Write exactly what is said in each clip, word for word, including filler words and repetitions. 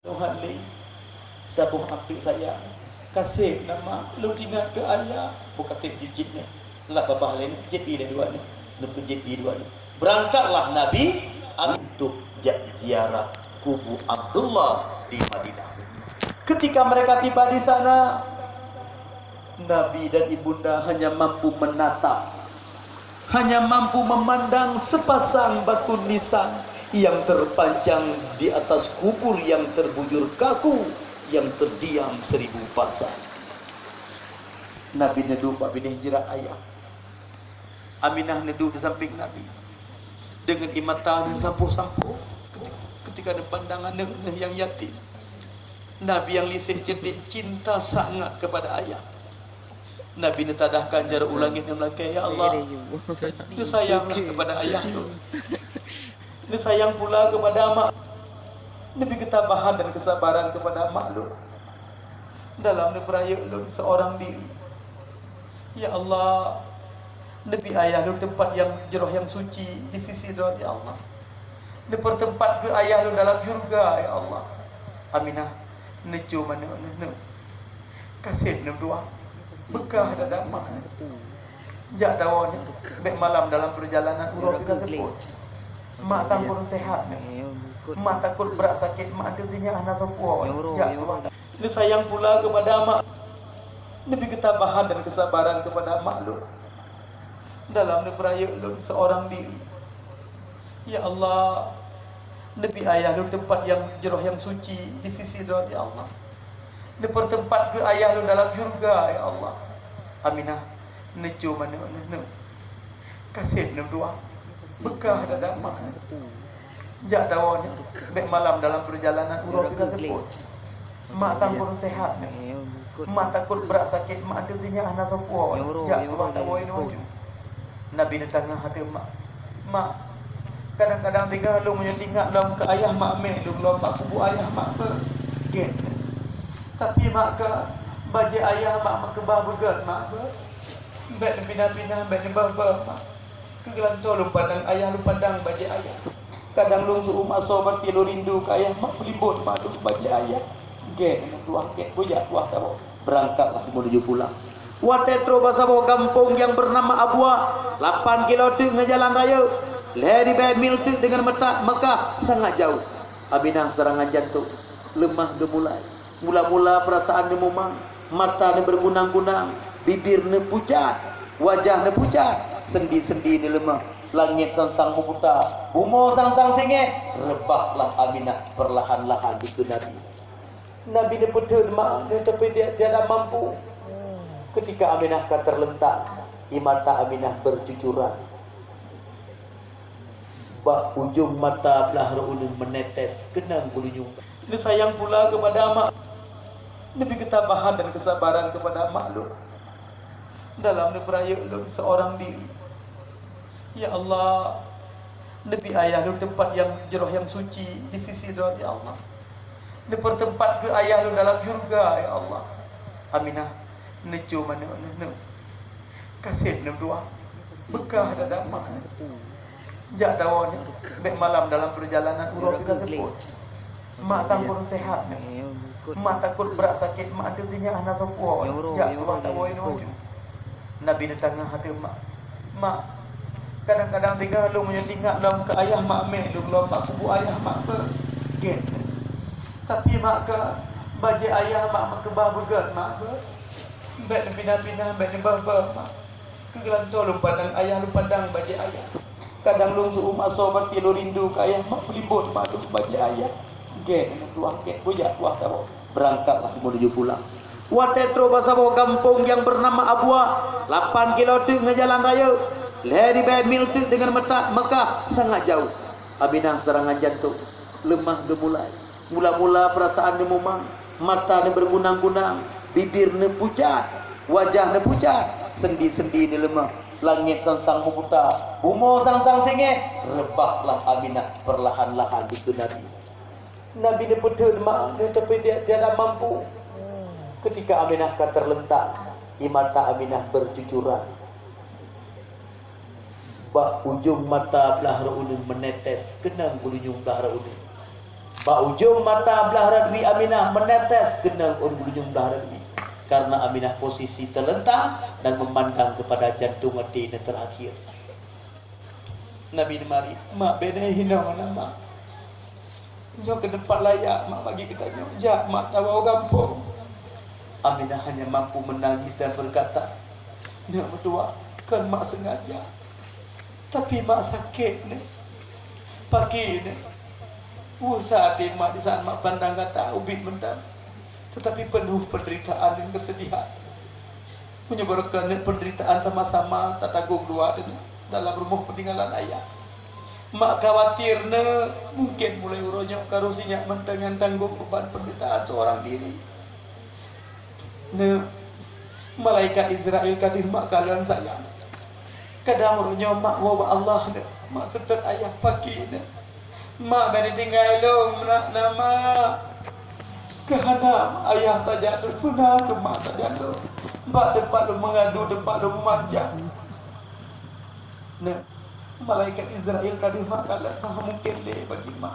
Tuhan lé, saboh aneuëk sayang, kaseb nama lôn ingat keu ayah, bukaseb jijik nyoe. Lah babah lé nyoe, jép ie lé dua nyoe, lôn peujép ie dua nyoe. Berangkatlah Nabi untuk jak ziarah kubu Abdullah di Madinah. Ketika mereka tiba di sana, Nabi dan Ibunda hanya mampu menatap, hanya mampu memandang sepasang batu nisan yang terpancang di atas kubur yang terbujur kaku, yang terdiam seribu pasang. Nabi neuduek bak binéh jrat ayah. Aminah neuduek di samping Nabi. Deungon ie mata neusampoh-sampoh ketika neupandang aneuëk neuh nyang yatim. Nabi nyang lisek ceutik cinta sangat kepada ayah. Nabi neutadahkan jaroe u langét nyang meulakée, "Ya Allah, neusayanglah kepada ayah lôn. Neusayang pula kepada mak. Neubi keutabahan dan kesabaran kepada mak lôn dalam neupeurayeuk lôn seorang diri. Ya Allah, neubi ayah lôn teumpat nyang jroh nyang suci di sisi Droe, ya Allah. Neupeurteumpat keu ayah lôn dalam syeuruga, ya Allah." Aminah neucom aneuëk neuh, neuh. Kaseb neuduek, beukah dada mak neuh. Jak tawoe neuh, bék malam dalam peurjalanan uroe teuka seupôt. Mak sang kureueng seuhat neuh. Mak takot brat sakét, mak anteuk sinyak hana soe puwoe. Jak tawoe. Neusayang pula kepada mak. Neubi keutabahan dan kesabaran kepada mak lôn dalam neupeurayeuk lôn seorang diri. Ya Allah, neubi ayah lôn teumpat nyang jroh nyang suci di sisi Droe, ya Allah. Neupeurteumpat keu ayah lôn dalam syeuruga, ya Allah. Aminah neucom aneuëk neuh, neuh. Kaseb neuduek, beukah dada mak neuh. Jak tawoe neuh, bék malam dalam peurjalanan uroe teuka seupôt. Mak sang kureueng seuhat neuh. Mak takot brat sakét, mak anteuk sinyak hana soe puwoe. Jak tawoe neuh. Nabi neutanyong ateueh mak, "Mak, kadang-kadang singoh lôn meunyoe teuingat lom keu ayah mak, mé lôn lom bak kubu ayah mak beuget. Tapi mak, keu bajée ayah mak meukeubah beuget mak beuget. Bék neupinah-pinah, bék neubeuet-beuet mak. Keu geulantoe lôn pandang ayah, lôn pandang bajée ayah. Kadang lôn seuuem asoe, pasti lôn rindu keu ayah mak, peulimbot mak lôn bajée ayah." Gét, tuah gét, bujak tuah tawoe. Beurangkatlah menuju pulang. Watée trok bak saboh gampông nyang beunama Abua, lapan kilo teuk ngon jalan rayeuk. Lhée ribée mil teuk deungon meuta Mekah, sangat jauh. Aminah serangan jantong, leumah geumulai. Mula-mula peurasaan neumumang, mata neubeugunang-gunang, bibir neupucat, wajah neupucat, sendi-sendi neuleumah, langét sang-sang meubuta, bumoe sang-sang singét, reubahlah Aminah peurlahan-lahan dikeue Nabi. Nabi neupeutheun mak, neuteupeue dia, dia hana mampu. Ketika Aminah ka teureulentang, ie mata Aminah beucucuran. Bak ujong mata blah rot uneuen meunetes keunong geulinyueng. Neusayang pula keupada mak, neubi keutabahan dan keusabaran keupada mak lôn dalam neupeurayeuk lôn seorang diri. Ya Allah, neubi ayah lôn teumpat nyang jroh nyang suci di sisi Droe, ya Allah. Neupeurteumpat keu ayah lôn dalam syeuruga, ya Allah. Aminah neucom aneuëk neuh, neuh. Kaseb neuduek, beukah dada mak neuh. Jak tawoe neuh, bék malam dalam peurjalanan uroe teuka seupôt. Mak sang kureueng seuhat neuh. Mak takot brat sakét, mak anteuk sinyak hana soe puwoe. Jak tuah tawoe neuh. Nabi neutanyong ateueh mak, "Mak, kadang-kadang singoh lôn meunyoe teuingat lom keu ayah mak, mé lôn lom bak kubu ayah mak beuget. Tapi mak, keu bajée ayah mak meukeubah beuget mak beuget. Bék neupinah-pinah, bék neubeuet-beuet mak. Keu geulantoe lôn pandang ayah, lôn pandang bajée ayah. Kadang lôn seuuem asoe, pasti lôn rindu keu ayah mak, peulimbot mak lôn bajée ayah." Gét, tuah gét, bujak tuah tawoe. Beurangkatlah menuju pulang. Watée trok bak saboh gampông nyang beunama Abua, lapan kilo teuk ngon jalan rayeuk. Lhée ribée mil teuk deungon meuta Mekah, sangat jauh. Aminah serangan jantong, leumah geumulai. Mula-mula peurasaan neumumang, mata neubeugunang-gunang, bibir neupucat, wajah neupucat, sendi-sendi neuleumah, langét sang-sang meubuta, bumoe sang-sang singét, reubahlah Aminah peurlahan-lahan dikeue Nabi. Nabi neupeutheun mak, neuteupeue dia, dia hana mampu. Ketika Aminah ka teureulentang, ie mata Aminah beucucuran. Bak ujong mata blah rot uneuen meunetes keunong geulinyueng blah rot uneuen. Bak ujong mata blah rot wie Aminah meunetes keunong ureuëng bak ujong blah rot wie, karena Aminah posisi teulentang dan meumandang keupada jantung até nyang teurakhir. Nabi neumari, "Mak, bèk neuhinoe na, Mak. Nyoe keuneuk pat layak, Mak, bagi geutanyoe. Jak, Mak, tawoe u gampông." Aminah hanya mampu menangis dan berkata, "Neuk meutuwah, kon Mak sengaja. Tapi Mak sakét, Neuk. Paki, Neuk. Weueh that até Mak di saat Mak pandang gata ubit mantong, tetapi penuh penderitaan dan kesedihan. Meunyoe barokon Neuk penderitaan sama-sama tatanggong dua teuh dalam rumoh peninggalan ayah. Mak khawatir Neuk, mungkin mulai uroe nyoe ka roh sinyak mantong nyang tanggong beban penderitaan seorang diri. Neuk, malaikat Izrail ka deuh Mak kalon sayang. Kadang uroe nyoe Mak woe bak Allah, Neuk. Mak seutôt ayah paki, Neuk. Mak bèk neutinggai lôn, Neuk, na, Mak. Keuhana ayah sajan lôn, peuna keu Mak sajan lôn. Bak teumpat lôn meungadu, teumpat lôn meumanja. Neuk, malaikat Izrail ka deuh Mak kalon, sangat mungken lé bagi Mak.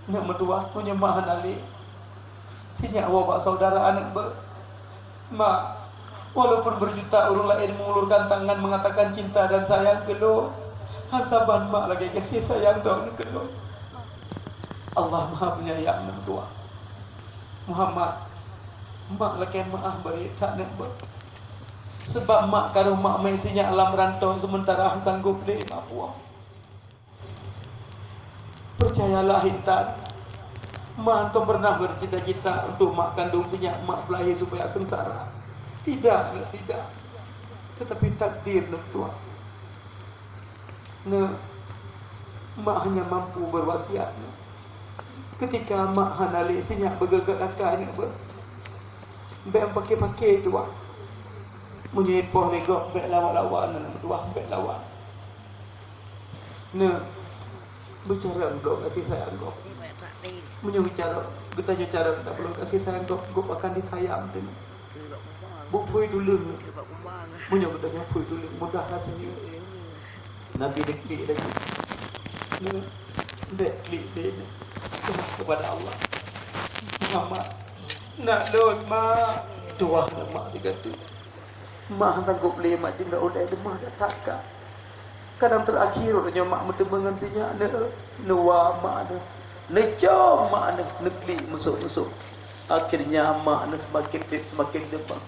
Neuk meutuwah, meunyoe Mak hana lé, sinyak woe bak saudara aneuk beuh. Mak, walaupun berjuta ureuëng laén mengulurkan tangan mengatakan cinta dan sayang keu lôn, han saban Mak lagèe gaséh sayang droeneuh keu lôn. Allah Maha Penyayang, Neuk meutuwah. Muhammad, Mak lakèe meu'ah bri that aneuk beuh. Sabab Mak ka roh Mak meu'ah sinyak lam rantau, sementara han sanggob lé Mak puwoe. Percayalah, Intan, Mak hántom pernah bercita-cita untuk Mak kandung sinyak Mak peulahé supaya seungsara. Tidak, Neuk, tidak. Tetapi takdir, Neuk meutuwah. Neuk, Mak hanya mampu berwasiat, Neuk. Ketika Mak hana lé, sinyak beugét-gét akai, Neuk beuh. Bèk pake-pake, Tuwah. Meunyoe ipoh lé gob, bèk lawan-lawan, Neuk meutuwah, bèk lawan. Neuk, beucarông bloe kasih sayang gob. Meunyoe geucarông, geutanyoe carông tabloe kasih sayang gob, gob akan disayang teuh. Beuphôi tuleueng. Meunyoe geutanyoe phôi tuleueng, mudah raseunya. Nabi neuklik laju. Neuk, bèk klik lé, Neuk. Seumoh keupada Allah. Muhammad, nak lôn, Mak. Tuwah, Neuk, Mak, sigoe teuk. Mak han sanggob lé, Mak, jingga ulèe leumah that-that ka. Kadang teurakhir uroe nyoe Mak meuteumé ngon sinyak, Neuk, neuwa Mak Neuk, neucom Mak Neuk, neuklik meusok-meusok. Akhirnya Mak Neuk seumaken trép seumaken leumah.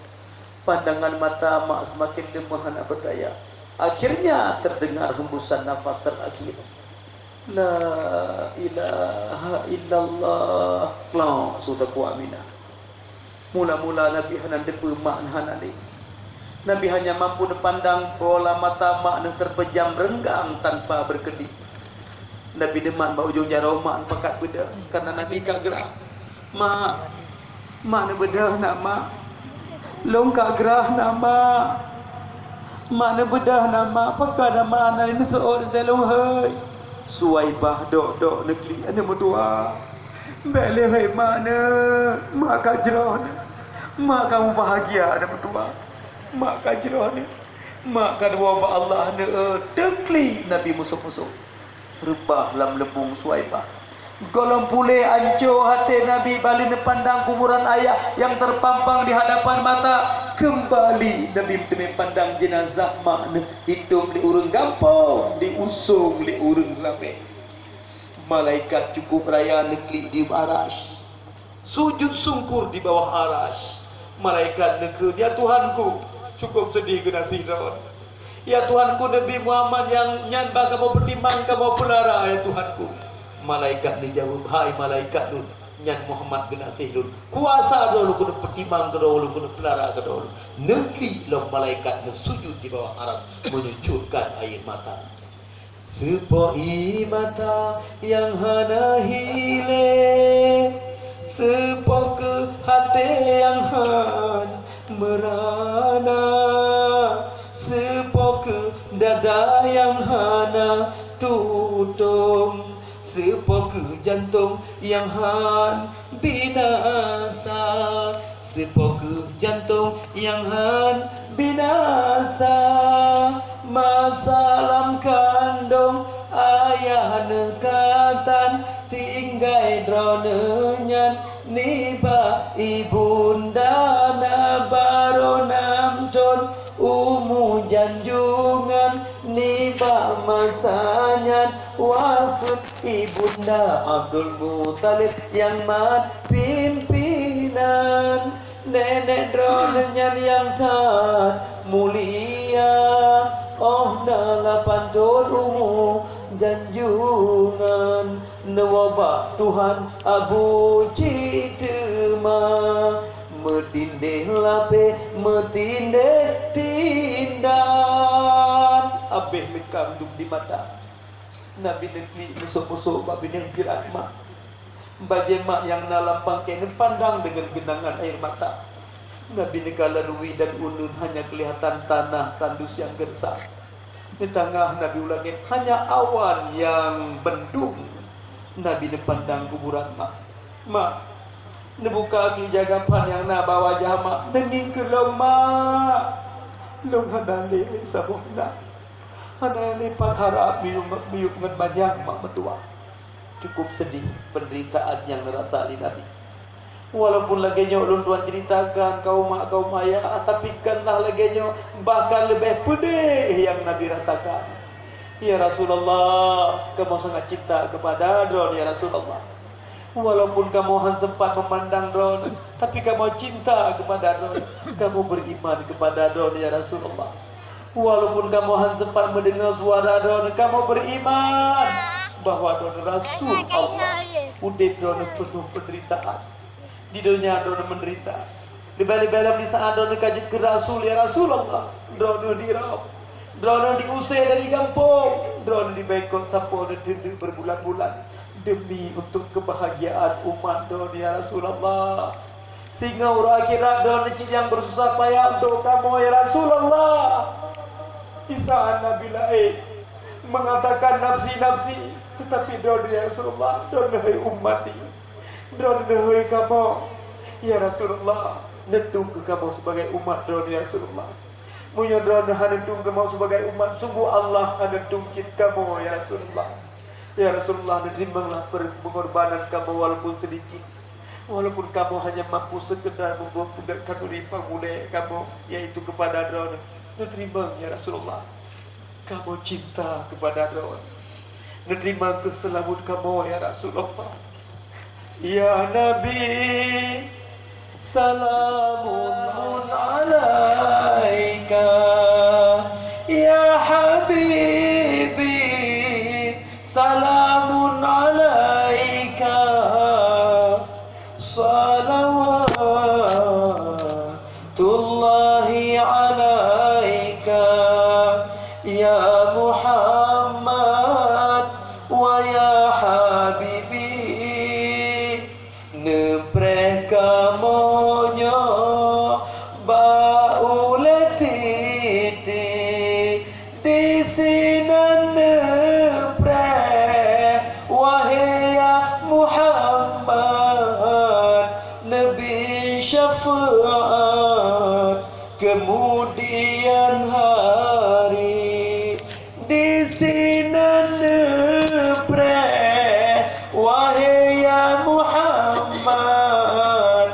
Pandangan mata Mak seumaken leumah hana beudaya. Akhirnya terdengar hembusan nafas terakhir. La ilaha illallah. Klok, su takue Aminah. Mula-mula Nabi hana neuteupeue Mak Neuk hana lé. Nabi hanya mampu neupandang bola mata Mak Neuk terpejam renggang tanpa berkedip. Nabi deumat bak ujong jaroe Mak Neuk pakat beudôh, karena Nabi ka grah. "Mak, Mak Neuk beudôh na, Mak. Lôn ka grah na, Mak. Mak Neuk beudôh na, Mak. Pakon na, Mak, hana lé neuseuôt teuh lôn, hei?" Suwaibah dok-dok neuklik, aneuk meutuwah. "Bèk lé, hei Mak Neuk, Mak ka jroh Neuk. Mak ka mubahgia, aneuk meutuwah. Mak ka jroh Neuk. Mak ka neuwoe bak Allah Neuk." Teuklik Nabi meusok-meusok. Reubah lam leubong Suwaibah. Gohlom puléh ancô até Nabi bak lheueh neupandang kuburan ayah nyang terpampang di hadapan mata. Keumbali Nabi teumé pandang jeunazah Mak Neuk, itôm lé ureuëng gampông, diusông lé ureuëng ramé. Malaikat cukup raya neuklik di Arasy, sujud sungkur di bawah Arasy. Malaikat neukheun, "Ya Tuhanku, cukup seudeh geunaséh droe. Ya Tuhanku, Nabi Muhammad nyang nyan bah kamoe peutimang, kamoe peulara, ya Tuhanku." Malaikat neujaweueb, "Hai malaikat lôn, nyan Muhammad geunaséh lôn. Kuasa droe lôn keuneuk peutimang keu droe lôn, keuneuk peulara keu droe lôn." Neuklik lom malaikat neusujud di bawah Arasy, menyucurkan air mata. Seupôt ié mata nyang hana hilé, seupôt kheueh até nyang han meurana, seupôt kheueh dada nyang hana tutông, seupôt kheueh jantông nyang han binasa, seupôt kheueh jantông nyang han binasa. Masa lam kandông ayah neuh ka tan, Gai droeneuh nyan nibak ibunda na barô nam thon umu janjungan, nibak masa nyan wafeuet ibunda Abdul Muthalib nyang mat pimpénan. Nenek droeneuh nyan nyang that mulia, óh na lapan thon umu janjungan. Neuwoe bak Tuhan Abu cit teuma, meutindéh lapéh, meutindéh tindan. Abéh leukam dum di mata. Nabi neuklik meusok-meusok bak binéh jirat mak. Bajée mak nyang na lam pangké neupandang deungon geunangan air mata. Nabi neukalon wie dan uneuen, hanya keulihatan tanah tandus nyang geureusak. Di tangah Nabi u langét hanya awan nyang mendung. Nabi neupandang kuburan mak. Mak, neubuka ija gapan nyang na bak wajah mak, neungieng keu lôn mak. Lôn hana lé saboh na. Hana lé pat harab miyueb, miyueb ngon manyang mak meutuwah. Cukup sedih penderitaan nyang neurasa lé Nabi. Walaupun lagée nyoe ulôn tuan ceritakan keu umat, keu ayah, tapi bukanlah lagée nyoe, bahkan leubeh peudeh nyang Nabi rasakan. Ya Rasulullah, kamoe sangat cinta kepada droeneuh, ya Rasulullah. Walaupun kamoe han sempat memandang droeneuh, tapi kamoe cinta kepada droeneuh. Kamoe beriman kepada droeneuh, ya Rasulullah. Walaupun kamoe han sempat mendengar suara droeneuh, kamoe beriman bahwa droeneuh rasul Allah. Udeb droeneuh penuh penderitaan. Di donya droeneuh menderita. Leubeh-leubeh lom di saat droeneuh ka jeuet keu rasul, ya Rasulullah. Droeneuh dirab. Droeneuh diusé dari gampông. Droeneuh diboikot sampoe neuteudeuek berbulan-bulan demi untuk kebahagiaan umat droeneuh, ya Rasulullah. Sehingga uroe akhirat droeneuh cit nyang bersusah payah untuk kamoe, ya Rasulullah. Di saat Nabi laén mengatakan nafsi, nafsi, tetapi droeneuh, ya Rasulullah, droeneuh hai umat nyoe. Droeneuh hai kamoe, ya Rasulullah, neutueng keu kamoe sebagai umat droeneuh, ya Rasulullah. Meunyoe droeneuh hana neutueng kamoe sebagai umat, sungguh Allah hana neutueng cit kamoe, ya Rasulullah. Ya Rasulullah, neuteurimonglah per-, pengorbanan kamoe walaupun sedikit. Walaupun kamoe hanya mampu sekedar membuat peugét khanuri pangulée kamoe, yaitu kepada droeneuh. Neuteurimong, ya Rasulullah. Kamoe cinta kepada droeneuh. Neuteurimong keuseulamat kamoe, ya Rasulullah. Ya Nabi, salamun alaika. Ya Habibi, salamun alaika. Salawatullahi alaika, ya Muhammad, wa ya Habibi. Neupreh kamoe nyoe bak ulée tieb-tieb, disinan neupreh, wahé ya Muhammad, neubi syafaat keumudian hari. Disinan neupreh, wahé ya Muhammad,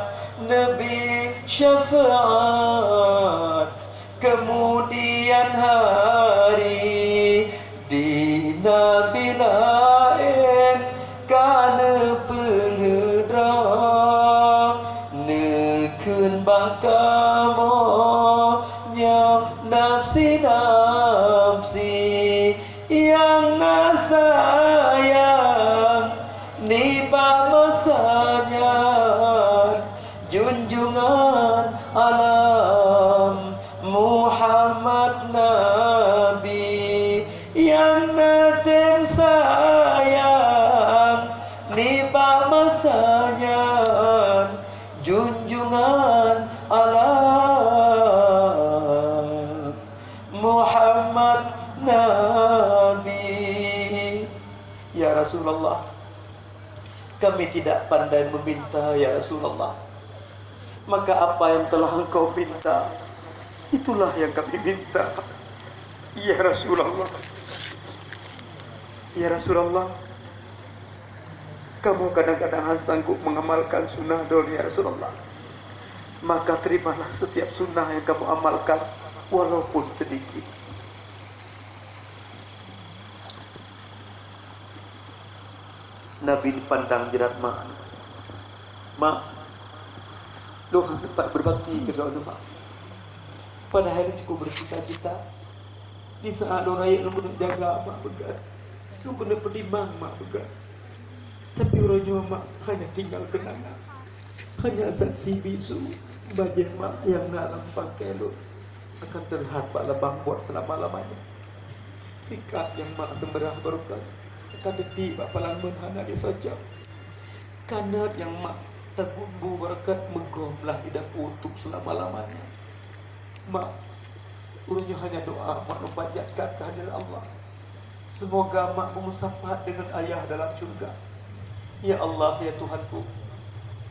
neubi syafaat keumudian hari. Di nabi laén ka neupeuleueh droe, neukheun bak kamoe nyang nafsi-nafsi, nyang na sayang nibak masa nyan, junjungan alam Muhammad Nabi, nyang na tem sayang nibak masa nyan, junjungan alam Muhammad Nabi. Ya Rasulullah, kami tidak pandai meminta, ya Rasulullah. Maka apa yang telah engkau minta, itulah yang kami minta. Ya Rasulullah. Ya Rasulullah. Kamoe kadang-kadang hana sanggup mengamalkan sunnah droeneuh, ya Rasulullah. Maka terimalah setiap sunnah yang kamoe amalkan, walaupun sedikit. Nabi dipandang jeurat mak. "Mak, lôn hana sempat berbakti keu droeneuh, Mak. Padahai lôn cukup bercita-cita. Di saat lôn rayeuk lôn keuneuk jaga mak peugah. Lôn keuneuk peutimang mak peugah. Tapi uroe nyoe mak hanya tinggal kenangan. Hanya saksi bisu bajèe mak nyang na lam pangkai lôn akan teulihat bak labang buet selama-lamanya. Sikat nyang mak seumeurah barokah ka teuti bak palang meuhana disocok. Kanot nyang mak tagumbu barokah meugom lah di dapu untuk selama-lamanya. Mak, uroe nyoe hanya doa mak lôn panjatkan keu hadirat Allah. Semoga mak beumusafahat dengan ayah dalam syurga. Ya Allah, ya Tuhanku,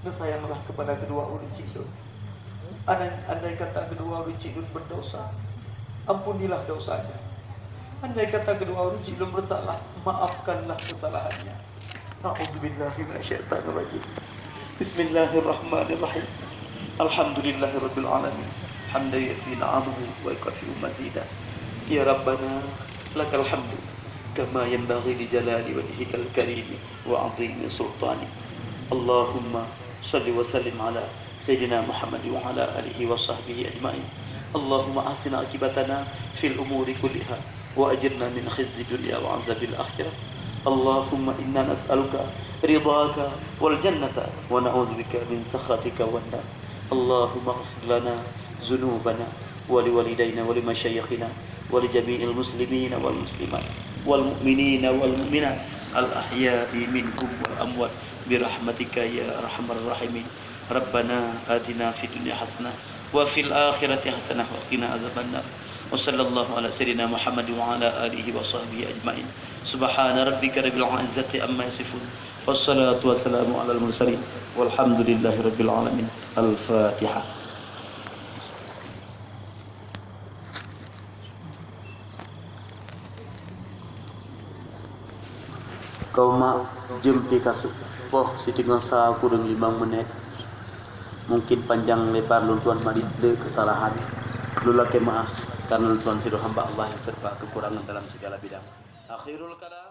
neusayanglah kepada kedua ureueng chik lôn. Andai, andai kata kedua ureueng chik lôn berdosa, ampunilah dosanya. Andai kata kedua ureueng chik lôn bersalah, maafkanlah kesalahannya. A'udzubillahi minasyaitonirrajim. Bismillahirrahmanirrahim. Alhamdulillahirabbil alamin. Hamdan yuwafi ni'amahu wa yukafi'u mazida. Ya Rabbana, lakal hamdu kama yanbaghi li jalali wajhikal karimi wa 'azimi sultanik. Allahumma shalli wa sallim ala Sayyidina Muhammad wa ala alihi wa sahbihi ajma'in. Allahumma ahsin aqibatana fil umuri kulliha wa ajirna min khizyid dunya wa 'adzabil akhirah. Allahumma inna nas'aluka ridhaka wal jannata wa na'udzubika min sakhatika wan nar. Allahumma ighfir lana dzunubana wa liwalidaina wa limasyayikhina wa li jami'il muslimina wal muslimat wal mu'minina wal mu'minat al ahya'i minhum wal amwat bi rahmatika ya arhamar rahimin. Rabbana atina fid dunya hasanah wa fil akhirati hasanah wa qina adzabannar. Wa sallallahu ala sayyidina Muhammad wa ala alihi wa sahbihi ajma'in. Subhana rabbika rabbil izzati amma yasifun. Wassalatu wassalamu alal mursalin. Walhamdulillahi rabbil alamin. Al-Fatihah. Kau mak, jeuem pih ka su-, poh siteungoh sa kureueng limong menit. Mungkin panjang lebar lôn tuan mari le keusalahan. Lôn lakée meu'ah, karena lôn tuan sidroe hamba Allah nyang serba kekurangan dalam segala bidang. Akhirul kalam.